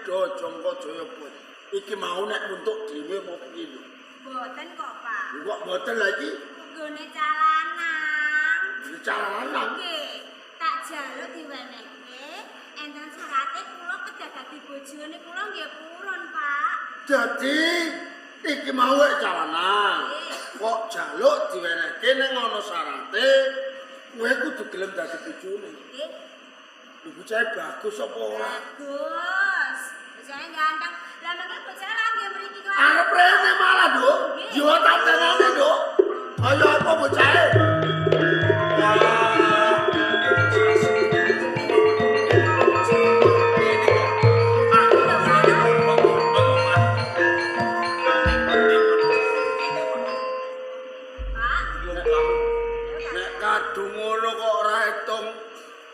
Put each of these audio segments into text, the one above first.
Wida Jangka Jayabaya. Iki mau nek muntuk dhewe mau piye lho? Mboten kok, Pak. Kok mboten lagi? Nggone calanang. Calanang. Nggih, tak jaluk diwenehke. Enten syarate kula kedah dadi bojone kula nggih purun, Pak. Dadi iki mau wek calanang. Kok jaluk diwenehke ning ana syarate kowe kudu gelem dadi bojone. Nggih. Lho bocahe bagus apa ora? Bagus. Bocahe ganteng. Lah mengke bocahe lah nggih mriki kok. Arep rene malah, Nduk. Yo tantanane, Nduk. Kaya apa bocahe? Wah. Pak. Nek kadung ngono kok ora hitung,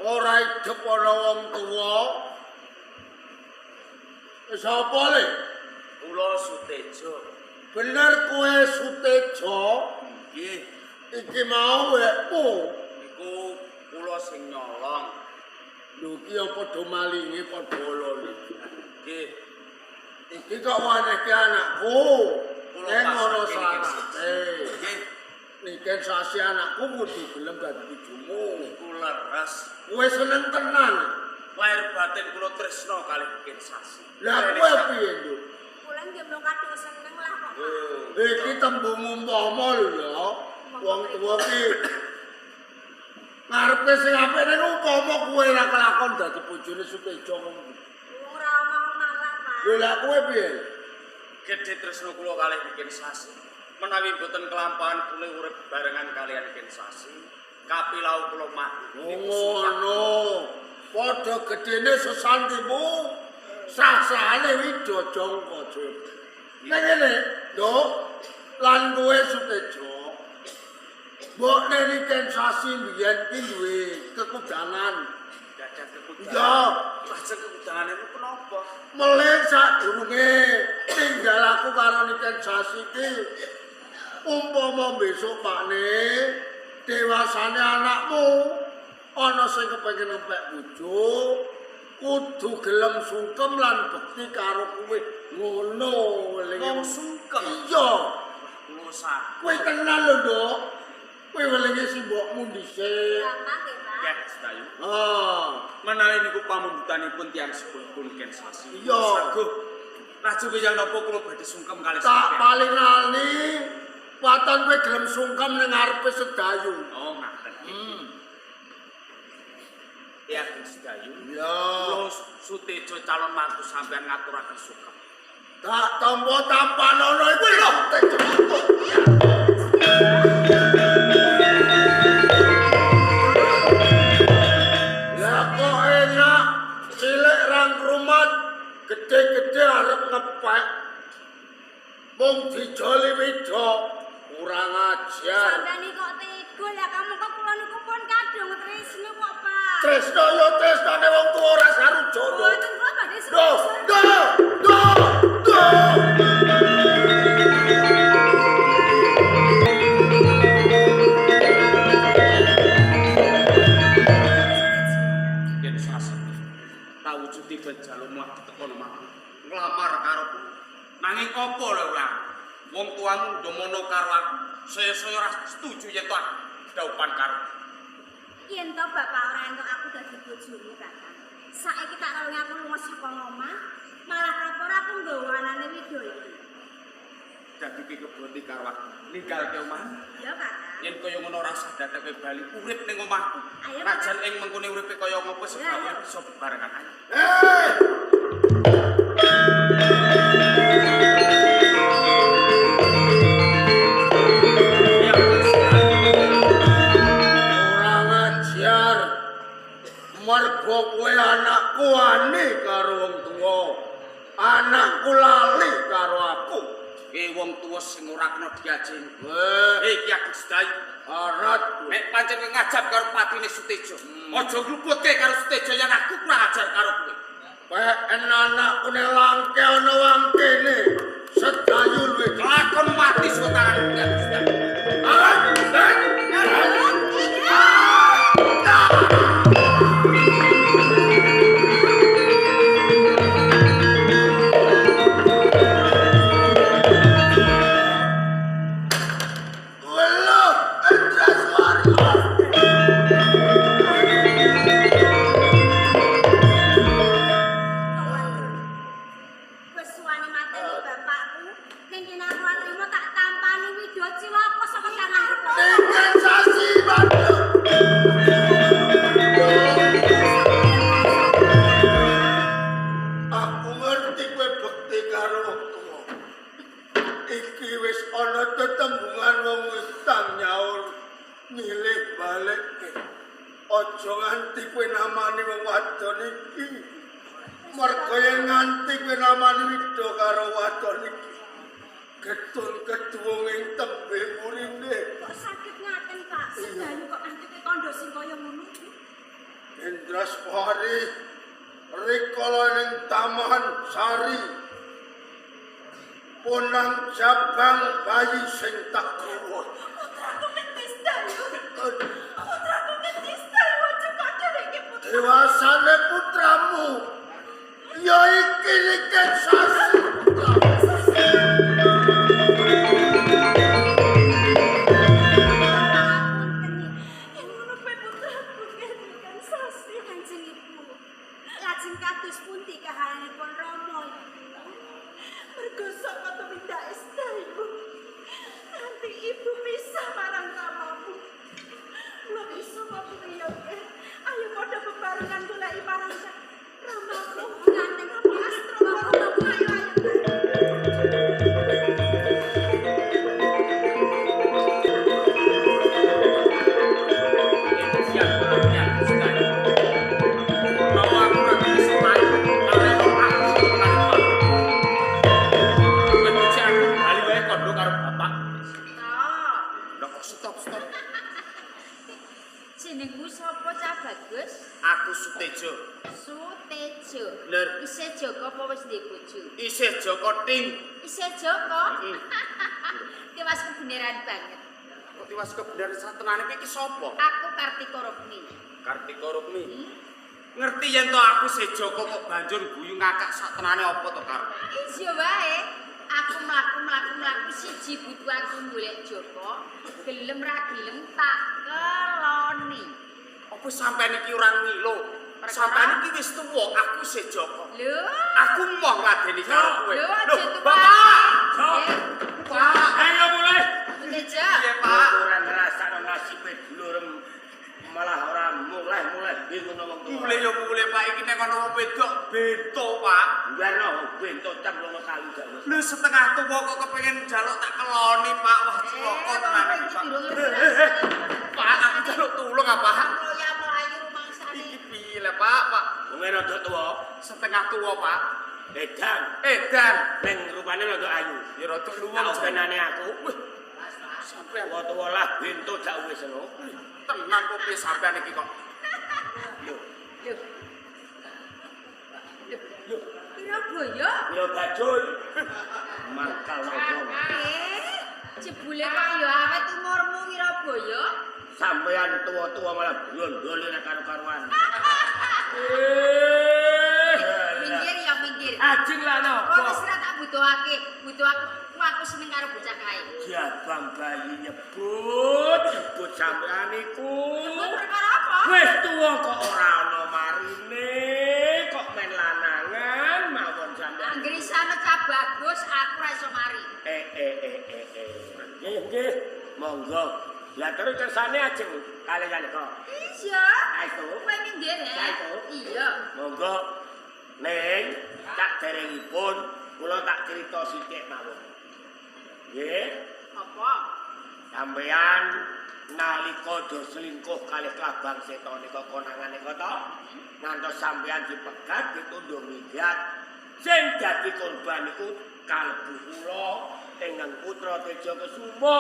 ora idep ana wong tuwa. Sapa le? Kula Sutejo. Bener kowe Sutejo? Nggih, Iki mau wekmu. niku kula sing nyolong. Lho iki ya padha malinge padha olone. Nggih, Iki kok wanehke anakku. Kula Ning ana pasrahke niki. syarate. Nggih, Niken sasi anakku kudu gelem dadi bojomu. niku leres. Kowe seneng tenan. Lahir batin kula tresna kalih Kensasi. Lah kowe piye, Nduk? Kula nggih mung kadung seneng lah kok, Pak. Iki tembung umpama lho ya. Wong tuwa ki ngarepe sing apik ning umpama kowe ora kelakon dadi bojone Sutejo ngono. Wong ora omah-omah lah, Pak. Lho lah kowe piye? Gedhe tresna kula kalih Kensasi. Menawi mboten kelampahan kula urip barengan kalian Kensasi, kapilau kula mati. Oh, ngono. Padha gedene sesantimu sah-sahane Wida Jangka Jaya. Ning ngene, Nduk, lan kowe Sutejo. Mbok Niken Sasi mbiyen ki duwe kekudangan. Gadah kekudangan. Iya, Lajeng kekudangane niku kenapa? melih sadurunge tinggal aku karo Niken Sasi ki umpama besok pakne dewasane anakmu ana sing kepengin ngempek bojo kudu gelem sungkem lan bekti karo kowe ngono welinge. Wong sungkem. Iya, Kula saged. kowe tenan lho, Nduk. Kowe welinge simbokmu dhisik. Gampang nggih, Pak. Nggih, Sedayu. Ah, Menawi niku pamundutanipun tiyang sepuhipun Kensasi. Iya. Saguh. Lajeng kaya napa kula badhe sungkem kalih tak sampeyan? paling lali waton kowe gelem sungkem ning ngarepe Sedayu. Oh, ngaten. Tiyang Sedayu. Ya, Kula Sutejo calon mantu sampeyan ngaturaken sungkem. tak tampa tampanono iku lho. Lah kok enak cilik rang rumat, gede-gede arep ngepek. Mung dijoli wida kurang ajar. Sampeyan iki kok tega lah kamu kok kula niku pun kadung tresno kok, Pak. Tresno yo tresnane wong tuwa ora sarujuk. Mboten kula badhe Do, sungkem. do, do, do. Kensasi. Tak wujudi benjalukmu aku teko omahku. Nglamar karo kula. Nanging apa lho lah? Wong tuamu ndomono karo aku. Saya-saya ora setuju yen to aku daupan karo. Yen to bapak ora entuk aku dadi bojomu, Kakang. Saiki tak rawuhi aku lunga saka omah, malah kapor aku nggawa anane Wida iki. Dadi ki keboti karo aku. Ninggalke omahmu. Ya, Kakang. Yen kaya ngono ora usah dadekke bali urip ning omahku. Ayo, Najan ing mengkone uripe kaya ngopo sebab Ayo. bisa bebarengan ayo. Eh! Ya, Ora ngajar. Mergo kowe anakku wani karo wong tuwa. Anakku lali karo aku. Ki wong tuwa sing ora kena diajeni. Eh, Eh, Ki Ageng Sedayu, arat kowe. nek pancen kowe ngajab karo patine Sutejo, aja ngluputke karo Sutejo yen aku kurang ajar karo kowe. Peken anakku ning langke ana wangkene. Sedayu luwih Lakon mati saka tanganku Ki Ageng Sedayu. Arat, eh, arat. Iya. Ning kene aku ora trimo tak tampani Widha cilaka saka tanganku. Niken Sasi Bandung. Aku ngerti kowe bekti karo wong tuwa. Iki wis ana tetembungan wong wis tang nyaur nyilih balekke. Aja nganti kowe namani wong wadon iki. Mergo yen nganti kowe namani Widha karo wadon iki, getun keduwung ing tembe murine. Kok sakit ngaten, Pak? Sedayu kok nganti kowe kandha sing kaya ngono. Indraswari rikala ning Taman Sari ponang jabang bayi sing tak gawa. Putraku ngendi Sedayu? Putraku ngendi Sedayu aja kok dheweke putra. Dewasane putramu ya iki Niken Sasi putramu. Ngapunten yen ngono kowe putraku Niken Sasi. Kanjeng Ibu. Lajeng kados pundi kahananipun Rama Ibu? Mergo saka tumindake Sedayu. Nanti ibu pisah marang ramamu. Lho iso kok piye ya? Ayo padha bebarengan goleki marang ramamu. Ngaten Rama Astra Ramamu ayo ayo. Siap, siap, sekali. Menawa aku ora bisa mlayu, karo aku tenan Pak. Kowe bocah aku bali wae kandha karo bapak. Stop. Lah kok stop stop. Jenengmu sapa cah bagus? Aku Sutejo. Sutejo. Bener. Isih Joko apa wis duwe bojo? Isih Joko Ting. Isih Joko. Heeh. Tiwas kebenaran banget. Kok tiwas kebenaran satenane kowe iki sapa? Aku Kartika Rukmi. Kartika Rukmi. Hmm? Ngerti yen to aku isih Joko kok banjur guyu ngakak satenane apa to karo? Iya wae. Aku mlaku-mlaku-mlaku siji butuh aku golek Joko. Gelem ra gelem tak keloni. Apa sampean iki ora ngilo? Perkara? Sampean iki wis tuwa, aku isih Joko. Lho, Aku moh ngladeni karo kowe. lho aja Loh, tuwa. Bapak! Eh, Pak! Ayo mulai. Sutejo. Piye, Pak? Ora ngrasakno nasibe dulurem malah ora muleh-muleh bingung wong tuwa. Mulih ya mulih, Pak. Iki nek ana wong wedok bento, Pak. Jarno bento cemplung kali jak wis. Lho setengah tuwa kok kepengin njaluk tak keloni, Pak. Wah, cilaka Eh, tenan wong iki, iki Pak. durung Eh, Pak, aku njaluk tulung apa? Mloya mlayu rumangsane. Iki piye lah, Pak? Pak, Wong rada tuwa, setengah tuwa, Pak. edan Edan. ning rupane rada ayu. Ya rada luwung Tak openane aku. Wih, sampean Tuwa-tuwa lah bento jak wis ngono. tenan kok piye sampean iki kok. Lho, Lho. Lho. Pira boyo? ya bajul. Mangkal wong. Eh, jebule kok ya awet umurmu Wirabaya. Sampeyan tuwa-tuwa malah brondole nek karo-karuan. Minggir ya minggir. Ajeng lah Kok napa? wis ora tak butuhake, butuh aku, aku seneng karo bocah kae. Jabang bayi nyebut, nyebut sampean iku. Nyebut perkara apa? Wis tuwa kok ora ana marine, kok men lanangan mawon sampean. Anggere isane cah bagus, aku ora iso mari. Eh eh eh eh eh. Nggih nggih, monggo. Lah terus kersane ajeng kaliyan kok. Iya. Ayo. Kowe minggir ya? Ayo. Iya. Monggo. Neng, tak derengipun kula tak crita sithik mawon. Nggih. Apa? Sampeyan nalika do selingkuh kalih Klabang Seta nika konangane kota, ngantos sampeyan dipegat ditundung minggat. Sing dadi korban iku kalebu kula ingkang putra Teja Kesuma.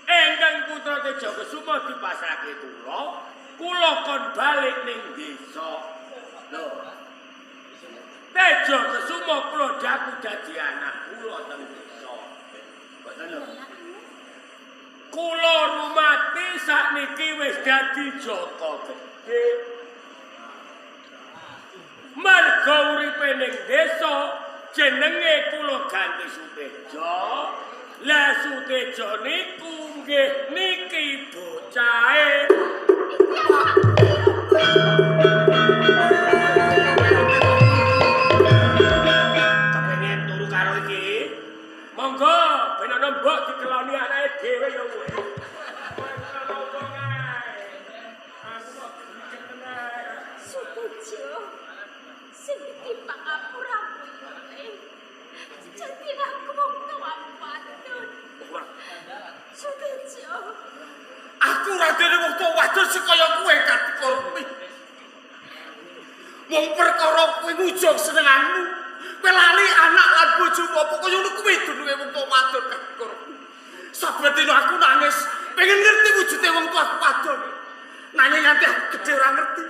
Ingkang putra Teja Kesuma dipasrahke kula, kula kon balik ning desa. Lho. Teja Kesuma kula daku dadi anak kula teng desa. Boten lho. Kula rumati sakniki wis dadi Joko gedhe. Merga uripe ning desa jenenge kula ganti Sutejo. Lah Sutejo niku nggih niki bocahe. Iki apa? Kepengin turu karo iki? dhewe ya kowe. Kowe ngomong ae. Aku kok greget tenan. Sutejo. Sing ditimbang ngapuramu ya, Le. Sejatine aku wong tuamu wadon. Ora. Sutejo. Aku ora dene wong tuwa wadon sing kaya kowe Kartika Rukmi. Wong perkara kowe ngujung senenganmu. Kowe lali anak lan bojomu apa kaya ngono kuwi dununge wong tuwa wadon Kartika Rukmi. Saben dina aku nangis, pengen ngerti wujude wong tuaku wadon. Nanging nganti aku gedhe ora ngerti.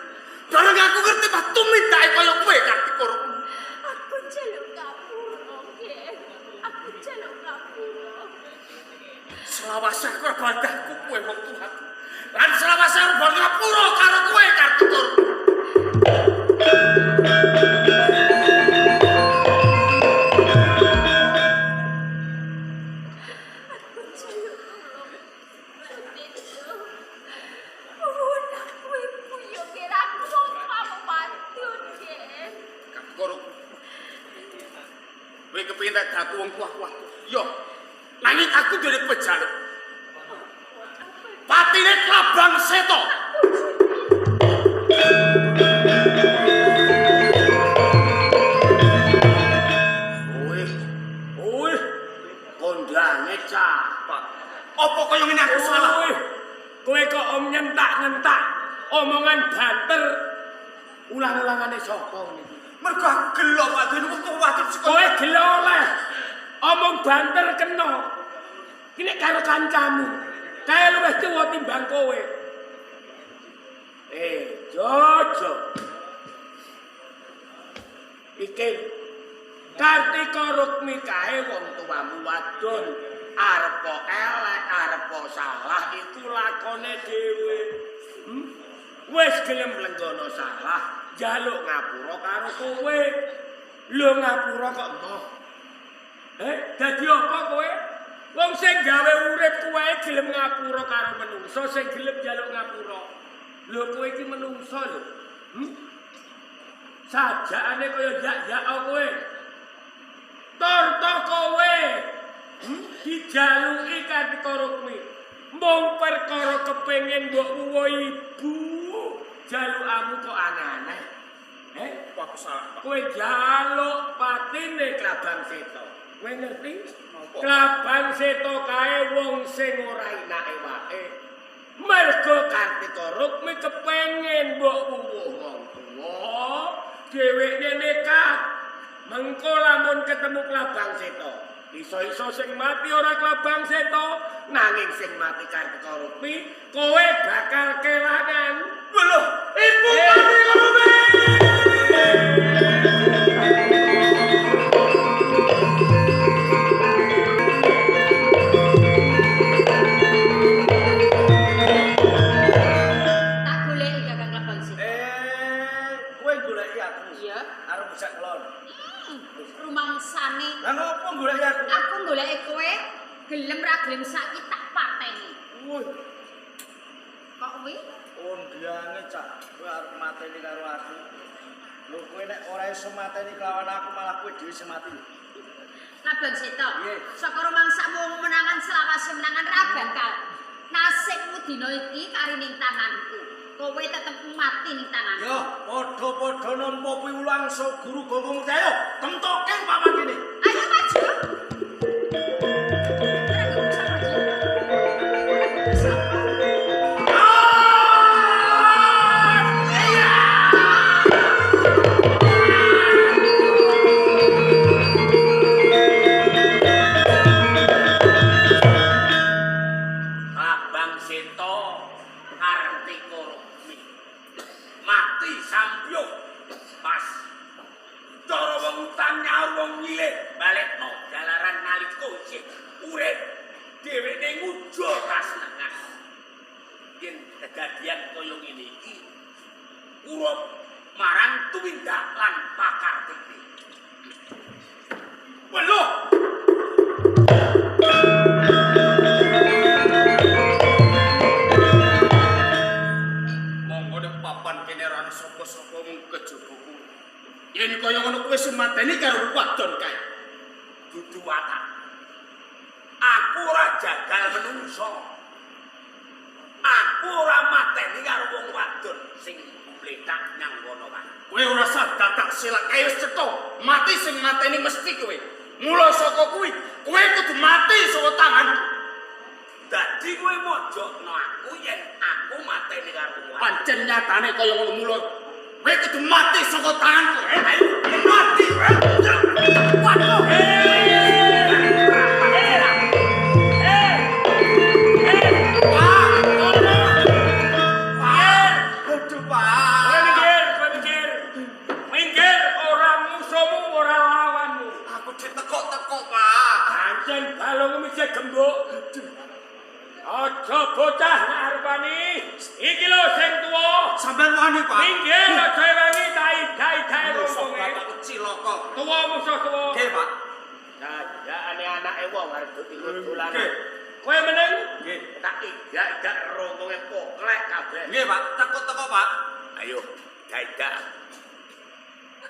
Bareng aku ngerti pas tumindake kaya kowe Kartika Rukmi. Aku njaluk ngapura, Ger. Aku njaluk ngapura. Selawase aku ora bandahku kowe wong tuaku. Lan selawase aku ora ngapura karo kowe Kartika Rukmi. Aku njaluk tulung. Sutejo. Nuwun aku ibu ya, Ger. Aku wong tuamu wadon, Ger. Kartika Rukmi. Kowe kepengin tak datu wong tuaku wadon. Yo. Nanging aku duwe pejaluk. Patine Klabang Seta. Wih. Wih. Kondange cah. Pak, apa kaya ngene aku salah? Wih. Kowe kok om nyentak-nyentak omongan banter. Ulang-ulangane sapa ngene iki? Mergo aku gelo Pak dene wong tuwa wadon sing Kowe gelo oleh omong banter kena. Iki nek karo kancamu, kae luwih tuwa timbang kowe. Jojo. Iki Kartika Rukmi kae wong tuamu wadon. Arep elek, arep salah iku lakone dhewe. Wis gelem lenggono salah, njaluk ngapura karo kowe. Lho ngapura kok emoh. Dadi apa kowe? Wong sing gawe urip kowe gelem ngapura karo menungso sing gelem njaluk ngapura. Lho kowe iki menungso lho. Sajakane kaya yak-yak kowe. Torto kowe. Dijaluki Kartika Rukmi. Mung perkara kepengin mbok wuwa ibu, jalukamu kok aneh-aneh. Apa aku salah, Pak? Kowe jaluk patine Klabang Seta. Kowe ngerti? Napa? Klabang Seta kae wong sing ora enake wae. Mergo Kartika Rukmi kepengin mbok wuwuh wong tuwa, dheweke nekat. Mengko lamun ketemu Klabang Seta, iso-iso sing mati ora Klabang Seta, nanging sing mati Kartika Rukmi, kowe bakal kelangan. Lho, ibu Kartika Rukmi. Tak goleki Kakang Klabang Seta. Kowe goleki aku. Iya. Arep bejak kelon. Rumangsane Lah ngopo goleki aku? aku goleki kowe gelem ra gelem saiki tak pateni. Wuh, Kok kuwi? undange cak. Kowe arep mateni karo aku. Lho kowe nek ora iso mateni kelawan aku malah kowe dhewe sing mati. Klabang Seta. Piye? Saka rumangsamu menangan selawase menangan ra bakal. Nasibmu dina iki kari ning tanganku. Kowe tetep mati ning tanganku. Yo, padha-padha nampa piwulang saka guru Gongong Ayo, temtoke paman kene. Ayo maju. Ora bisa maju. Ora bisa. Klabang Seta Kartika Rukmi mati sampyuh pas cara wong utang nyaur wong nyilih balekno jalaran nalika isih urip dheweke ngujo kasenengan. Yen kedadian kaya ngene iki urup marang tumindak lan pakartine. Lho, monggo nek papan kene ora ana sapa-sapa mung kejaba kuwi. Yen kaya ngono kuwi sing mateni karo wadon kae. Dudu watak. Aku ora jagal menungso. Aku ora mateni karo wong wadon sing mletak nyang kono kae. Kowe ora usah dadak selak kae wis cetha. Mati sing mateni mesti kowe. Mula saka kuwi, kowe kudu mati saka tanganku. Dadi kowe mojokno aku yen aku mateni karo wong wadon. Pancen nyatane kaya ngono mula kowe kudu mati saka tanganku. Ayo mati. Waduh. Aduh, Pak. Kowe minggir, kowe minggir. Minggir ora musuhmu, ora lawanmu. Aku ditekuk-tekuk, Pak. Pancen balungmu isih gembuk. Aja bocah nek arepani. Iki lho sing tuwa. Sampeyan wani, Pak. Minggir aja wangi tak idak-idake rombonge. Bapak cilaka. Tuwa musuh tuwa. Nggih, Pak. Dadakane anake wong arep ditinggal dolanan. Nggih. Kowe meneng? Nggih. Tak idak-idak rombonge poklek kabeh. Nggih, Pak. Tekuk-tekuk, Pak. Ayo, dadak.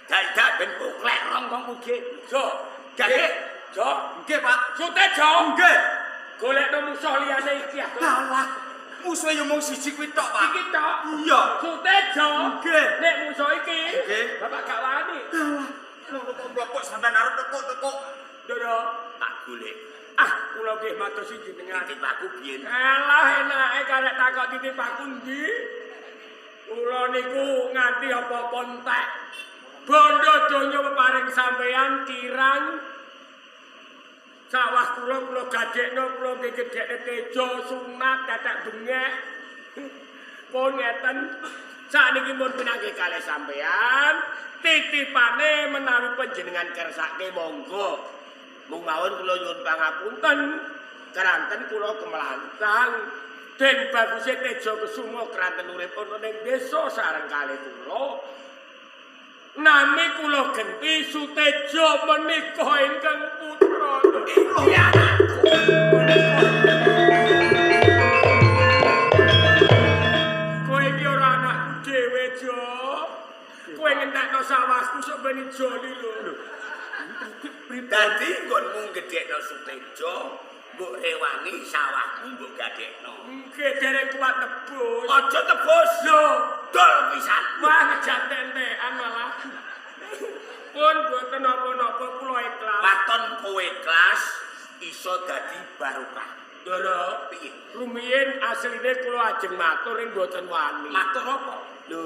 Dadak ben poklek rongkongku ge. Jo. Gage. Jo. Nggih, Pak. Sutejo. Nggih. Golekno musuh liyane iki aku. Alah, musuhe yo mung siji kuwi tok, Pak. Iki tok. Iya. Sutejo. Nggih. Nek musuh iki, Nggih. bapak gak wani. Alah, ngono kok mlopok sampean arep tekuk-tekuk. Ndoro. Tak golek. Ah, kula nggih madosi jenengan. Titip aku biyen. Alah enake karek takok titip aku ndi? Kula niku nganti apa-apa entek. Bondo donya peparing sampean kirang sawah kula kula gadekno kula nggih gedhekne tejo sunat tetek bengek. Pun ngeten sakniki pun pinanggih kalih sampean titipane menawi panjenengan kersake monggo. Mung mawon kula nyuwun pangapunten. Keranten kula kemlancang. Den baguse Tejo Kesuma keranten urip ana ning desa sareng kalih kula. Nami kula genti Sutejo menika ingkang putra. Iki anakku. Kowe iki ora anakku dhewe, Jo. Kowe ngentekno sawahku sok ben ijoli lho. Dadi nggonmu gedhekno Sutejo, mbok rewangi sawahku mbok gadekno. Nggih dereng kuat tebus. Aja tebus. Lho, Dol pisan. wah ngejanten-entekan malah. Pun boten napa-napa kula ikhlas. Waton kowe kelas iso dadi barokah. Ndoro, Piye? rumiyin asline kula ajeng matur ing boten wani. Matur apa? Lho,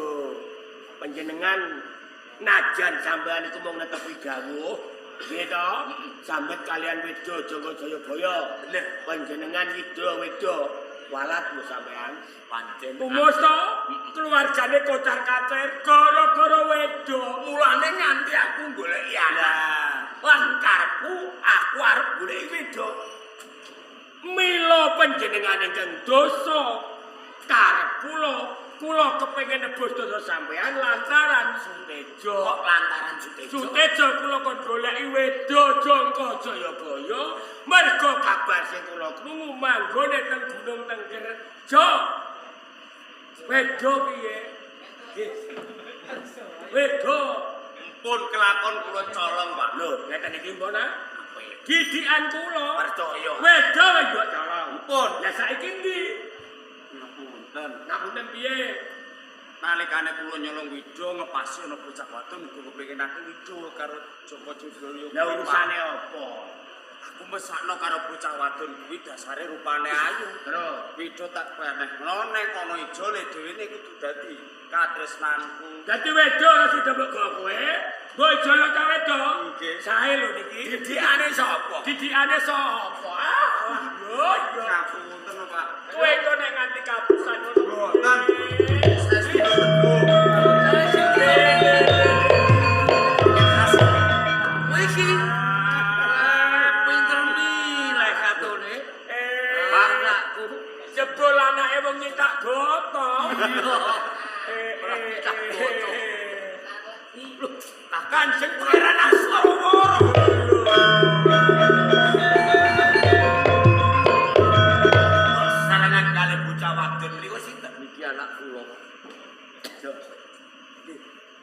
panjenengan Najan sampean iku mung netepi dawuh, nggih to? Sambet kalian wedha Joko Jayabaya. Bener. Panjenengan yidra wedha walat lho sampean. Pancen. Rumus to, keluargane kocar-kacir gara-gara wedha. Mulane nganti aku goleki anak. Lan karepku aku arep goleki wedha. Mila panjenengan ingkang dosa karep kula, kula kepengin nebus dosa sampean lantaran Sutejo. Kok lantaran Sutejo? Sutejo kula kon goleki wedha Jangka Jayabaya merga kabar sing kula krungu manggone teng Gunung Tengger. Wedha piye? Wedha. Pun kelakon kula colong, Pak. Lho, ngeten iki mbok nah. Didikan kula. Percaya. Wedha wis mbok colong. Pun. Lah saiki ndi? Ngapunten. Ngapunten piye? Nalikane kula nyolong widho ngepasi ana bocah wadon uga kepinginake widho karo Joko Jayabaya. Lah urusane apa? Aku mesakno karo bocah wadon kuwi dasare rupane ayu. Terus Widho tak penehno ning kono ijole dhewe ne kudu dadi katresnanku. Dadi wedha ora sida mbok gawa kowe. Mbok ijolo ta wedha. Nggih. Sae lho niki. didikane sapa? Didikane sapa? Ah, yo yo. Ngapunten lho, Pak. Kowe kok nek nganti kapusan ngono. Mboten. Saestu teguh. Kowe iki pinter milih katone. Eh, Anakku. jebul anake wong nyitak gotong. Eh, Ora nyitak gotong. eh. Kanjeng Pangeran Aswarawara. Sarangan kalih bocah wadon mriku sinten? Niki anak kula. Jo.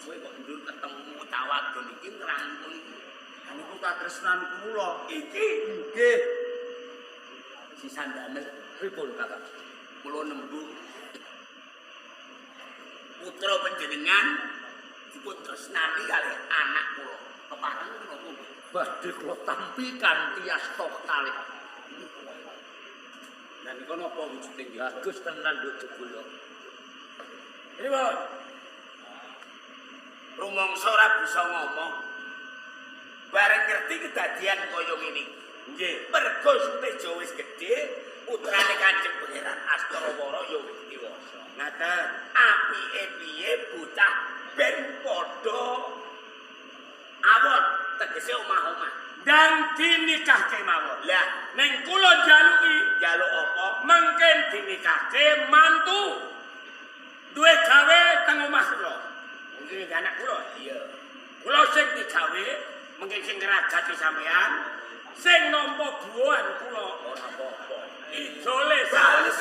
Kowe kok ndur ketemu cah wadon iki ngrangkul iki. Niku katresnan kula. Iki Nggih. Sisan damel Pripun, Kakang? Kula nembung putra panjenengan dipun tresnani kalih anak kula. Kepareng napa? Badhe kula tampi kanthi asta kalih. Lah nika napa wujude nggih? Bagus tenan nduk jebul. Pripun? Rumangsa ora bisa ngomong. Bareng ngerti kedadian kaya ngene. Nggih. Mergo Sutejo wis gedhe, putrane Kanjeng Pangeran Astrawara ya wis dewasa. Ngaten. Apike piye bocah ben padha awon tegese omah-omah. Dan dinikahke mawon. Lah, Ning kula njaluki njaluk apa? mungkin dinikahke mantu. Duwe gawe teng omah kula. Mungkin anak kula. Iya. Kula sing digawe mungkin sing ngragati sampean, sing nampa buahan kula Ora apa-apa. Ijole Bales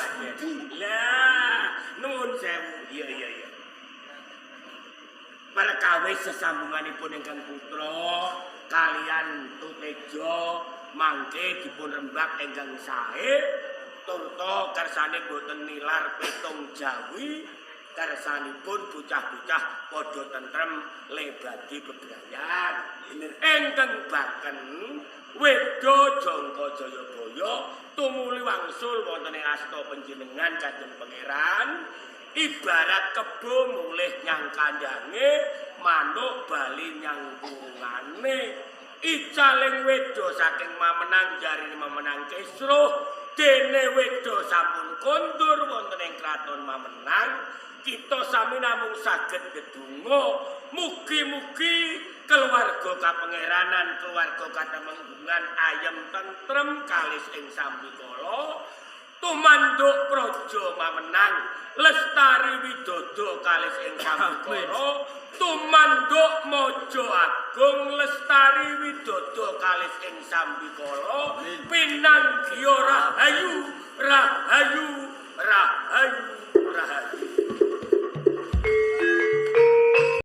Lah, nuwun sewu. Iya, iya, iya. Perkawis sesambunganipun ingkang putra kalian Tuteja mangke dipun rembak ingkang sae turta kersane boten nilar petung jawi kersanipun bocah-bocah padha tentrem lebadi bebrayan. Ingkang baken Wedha Jangka Jayabaya tumuli wangsul wonten ing asta panjenengan Kanjeng Pangeran ibarat kebo mulih nyang kandhange manuk bali nyang kurungane icaling wedha saking mamenang jarine mamenang kisruh dene wedha sampun kondur wonten ing kraton mamenang kita sami namung saged ndedonga mugi-mugi keluarga kapangeranan keluarga katemenggungan ayem tentrem kalis ing sambikala tumanduk praja mamenang lestari widodo kalis ing sambikala tumanduk mojo agung lestari widodo kalis ing sambikala pinanggiya rahayu rahayu.